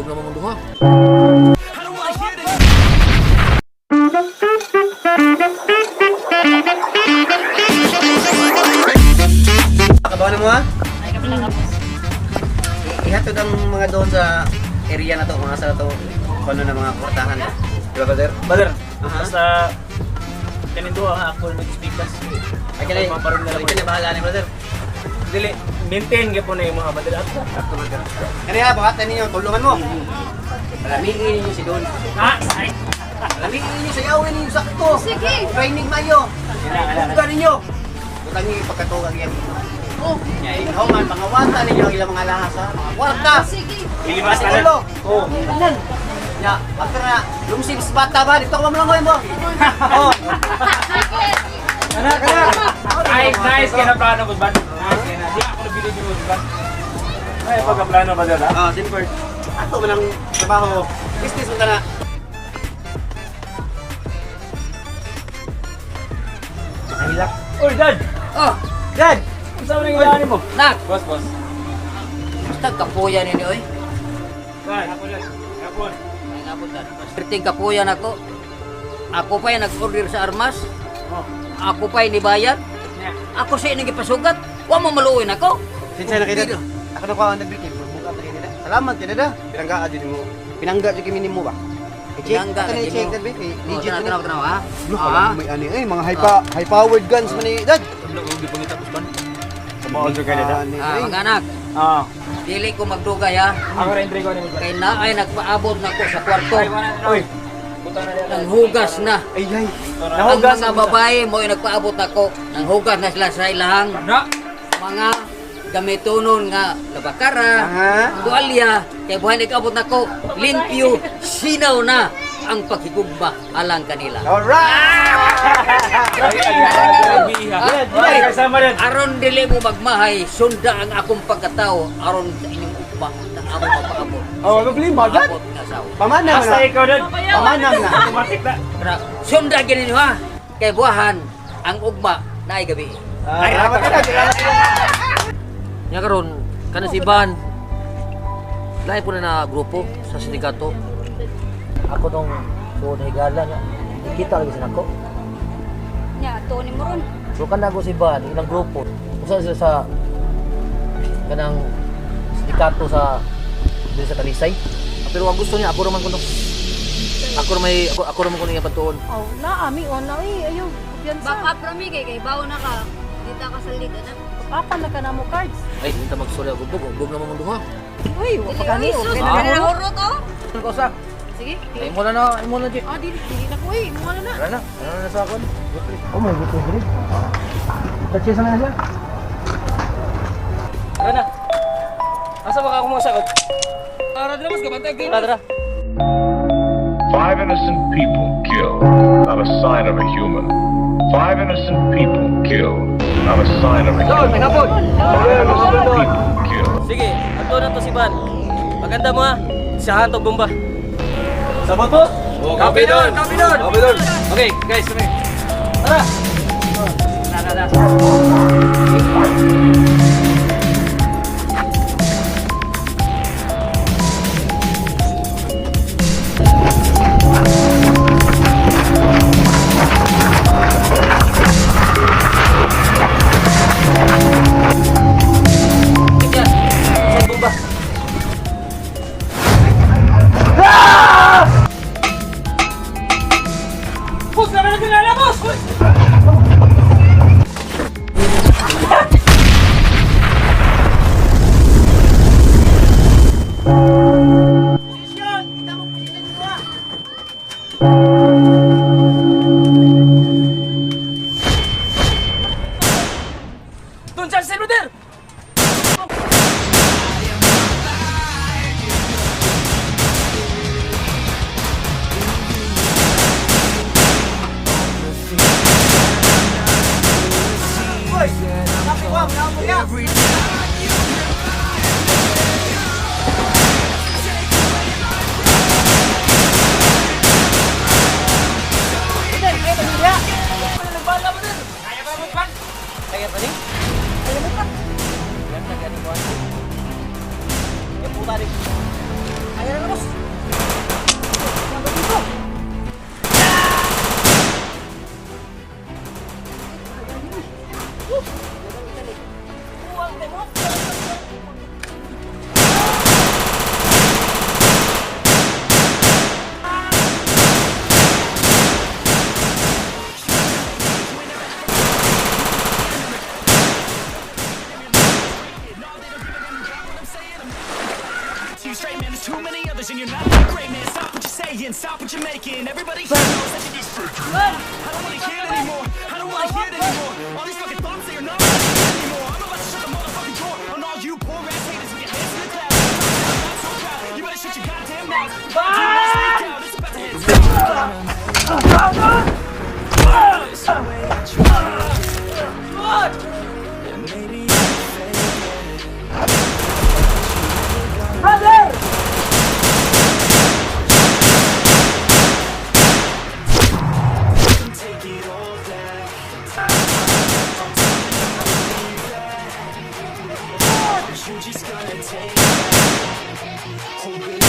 Hubog naman mong duha. Kabaw na mo ha? Ihatod ang mga doon sa area na to, mga sa to, kung ano na mga kwartahan. Di ba, brother? Brother, Aha. basta kanin duha nga ako mag-speakers. Ay, kanay, Maparoon na lang. kani bahala ni brother. Dili, maintain gyud po na imo ha, brother. Ato. Ato, brother. Kani ha, buhatan ninyo, tulungan mo. Palamiin ninyo si Don. Ah, ay. Palamiin ninyo, sayawin ninyo, sakto. Sige. Training mayo. Buga ninyo. Butang ninyo pagkatugang yan. Oh, ikaw man, pangawata ninyo ang ilang mga lahas ha, mga kwarta. Sige. Ilimas Kasi na ulo. Oh. Tanan. Ya, after na, lumsib sa bata ba? Dito ka mamulangoy mo. Oh. Kana kana. Ay, nice kay na plano boss ban. Nice kay na. Di ako nabilib mo boss ban. Ay, pagka plano brother ha. Ah, simple. Ato man ang trabaho. Business man na. Makahilak. Oy, dad. Oh, Dad! Unsa man ang ilaan mo? nak, Boss, boss. basta kapuya ninyo oy. Dad, ako dad. Hapon. Ay nga po dad. Perting kapuya nako. Ako pa yung nag-order sa armas. Oh. Ako pa yung nibayad. Nya. Ako sa inyong gipasugat. Wa mo maluoy nako. Sinsay na kayo, Dad. Ako na ko ang nagbikin. Buka na kayo, Dad. Salamat kayo, Dad. Pinangga din mo. Pinangga jud kimi nimo ba? I-check. Pinangga Ato na ka i-check, nimo. Dad. Kay Oh, legit tanaw, na. tanaw, tanaw, ha? Bro, Ah. wala may ani eh, mga high powered guns man ni Dad. Sa jud kay dad. Ani, Ah, eh. mga anak, Ah. dili ko magdugay ha. Ako ra entry ko ni boss ban. Kay naay nagpaabot nako sa kwarto. Oy. Nang hugas na. Ay ay. Ang mga babae mo yung nagpaabot nako. Nang hugas na sila sa ilahang Na. mga gamitonon nga labakara, Aha. tuwalya, kay buhay nag-abot nako, limpyo, sinaw na ang paghigugma alang kanila. Alright! Ah, Kasama dad. Aron dili mo magmahay, sunda ang akong pagkatao, aron sa inyong ugma na amo mapaabot. Oh, problema, Dad. Maabot nga asawa. Pamanam Basta na. ikaw dad. Pamanam na. Automatic na. Pero sunda gini ninyo ha, kay buwahan ang ugma na ay gabi. Ay, salamat ka, Dad. Salamat ka. Nya karon kana si Ivan. Lain po na na grupo sa sindikato. Ako tong so nahigala niya. Nakita lagi sa nako. Nya, to ni mo ron. So kana ko si Ivan, ilang grupo. Usa sila sa kanang sindikato sa diri sa Talisay. Pero ang gusto niya ako raman kuno. Ako ra may ako raman kuno iyang patuon. Oh, na ami on na eh ayo kumpiyansa. Back up rami kay bawo na ka. Dita ka sa liga na. Papa na ka na mo cards. Ay, hindi ta magsulay og hubog, hubog naman mong duha. Uy, wa pa gani. Sus, Okay na kana gani. na hurot oh. Ko sa. Sige. Ay mo na na, ay mo na di. Ah, dili dili na ko eh. Mo na na. Tara na, ano na sa akon? Oh my God, dili. Tatsi sa na siya. Tara na. Asa ba ka ako mga sakot? Tara dira mas gabantay kayo. Tara. Five innocent people killed, not a sign of a human. Five innocent people killed, not a sign of a human. Five innocent people killed. Sige, ato na to si Ban. Maganda mo ha. Siyahan to bomba. Sabot po? Copy doon! Copy doon! Copy doon! Okay, guys, kami. Tara! Tara, tara. Sa bomba. Boss, naman na kinala, boss! Uy! Doon siya, sir, brother! Hoy! Sabi ko, muna mo. Kaya pa, boss, man? Kaya pa ni? Kaya mo pa. Ganda gani ko. Kaya puta rin. Kaya na, boss. many others, and you're not that great, man. Stop what you're saying, stop what you're making. Everybody here knows that you're just I don't wanna hear it anymore. I don't wanna hear it anymore. All these fucking thoughts, they are not anymore. I'm about to shut the motherfucking door on all you poor ass haters with your hands in the clouds. I'm not so proud. You better shut your goddamn mouth. Do not speak out. It's about to hit. You just gonna take that. Hoping